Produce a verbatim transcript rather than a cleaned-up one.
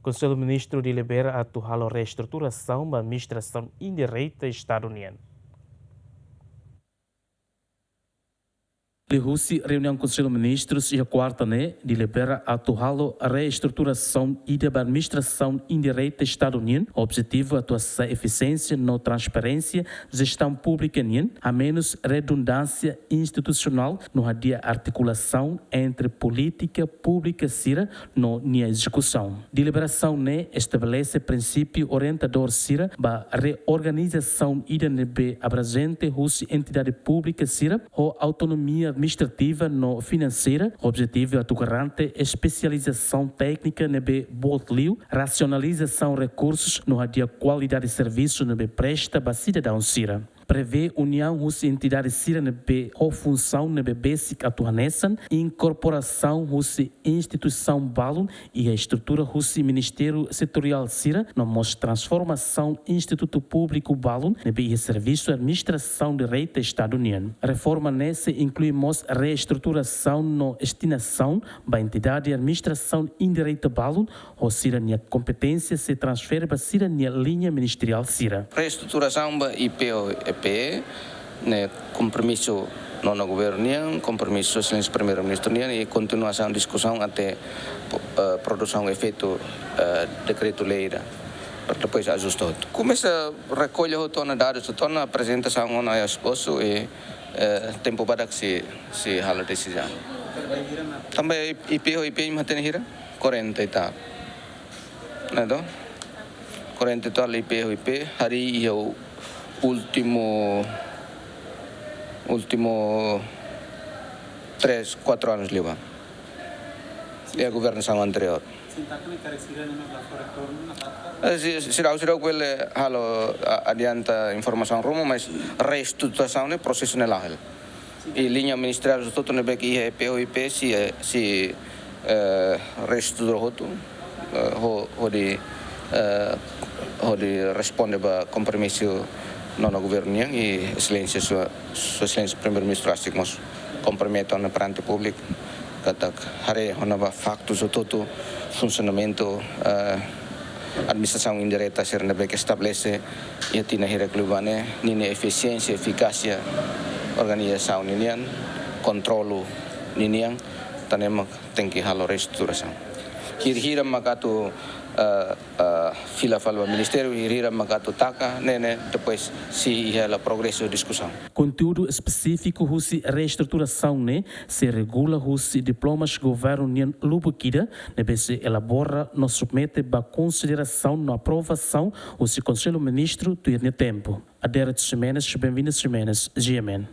Konsellu Ministru delibera atu halo reestruturasaun ba administrasaun indireta Estadu nian. Liuhusi reuniaun Konsellu Ministrus iha kuarta ne'e, delibera atu halo reestruturasaun ida ba administrasaun indireta Estadu nian, objetivu atu hasa'e efisiénsia no transparénsia jestaun públika nian, hamenus redundánsia institusionál no hadi'a artikulasaun entre polítika públika sira no nia ezekusaun. Deliberasaun ne'e estabelese prinsípiu orientadór sira ba reorganizasaun ida ne'ebé abrangente husi entidade públika sira ho autonomia administrativa no finanseira, objetivu atu garante espesializasaun téknika ne'ebé boot liu, rasionalizasaun rekursus no hadi'a kualidade servisu ne'ebé presta ba sidadaun sira. Prevee uniaun husi entidade sira ne'ebé ho funsaun ne'ebé besik atu hanesan, inkorporasaun husi instituisaun balun iha estrutura husi ministériu setoriál sira, no mós transformasaun institutu públiku balun ne'ebé iha servisu administrasaun direta Estadu nian. Reforma ne'e sei inklui mós reestruturasaun no destinasaun ba entidade administrasaun indireta balun, ho sira-nia kompeténsia sei transfere ba sira-nia liña ministeriál sira. Reestruturasaun ba I P ho I P ne'e kompromisu nonu governu nian, kompromisu Sua Exelénsia Primeiru-Ministru nian i kontinuasaun diskusaun até, eh, produsaun efeitu, eh, dekretu-lei ida. Para depois ajusta hotu. Komesa rekolla hotu ona dadus, hotu ona aprezentasaun ona iha esposu i, eh, tempu badak sei, sei halo desizaun. Tanba I P ho I P imi hatene hira? Quarenta e tal. Ne'e to? Quarenta e tal I P ho I P, harii iha últimu, últimu três, quatro anos liubá. Iha governasaun anteriór. Sin, tak ne'e karik sira ne'e la fó retornu ona, tak? Eh, si, seidauk, seidauk bele halo, a-, adianta informasaun ruma, mas reestruturasaun ne'e prosesu ne'e la'o hela. I liña ministeriál hotu-hotu ne'ebé ke iha I P ho I P sei, eh, sei, eh, reestrutura hotu, eh, ho-, hodi, eh, hodi responde ba kompromisu nonu governu nian i Exelénsia Sua, Sua Exelénsia Primeiru-Ministru rasik mós kompromete ona perante públiku katak haree ona ba faktus hotu-hotu funsionamentu, eh, administrasaun indireta sira ne'ebé ke estabelese iha tinan hirak liubá ne'e, ninia efisiénsia, efikásia, organizasaun ninian, kontrolu ninian, tan ne'e mak tenke halo reestruturasaun. Hira-hira mak atu, eh, eh, fila fali ba ministériu, hira-hira mak atu taka, ne'e, ne'e, depois sei iha hela progresu diskusaun. Konteúdu espesífiku husi reestruturasaun ne'e sei regula husi diplomas governu nian lubuk ida, ne'ebé sei elabora no submete ba konsiderasaun no aprovasaun husi Konsellu Ministru tuir nia tempu. Adérito Ximenes, Benvinda Ximenes, G M N.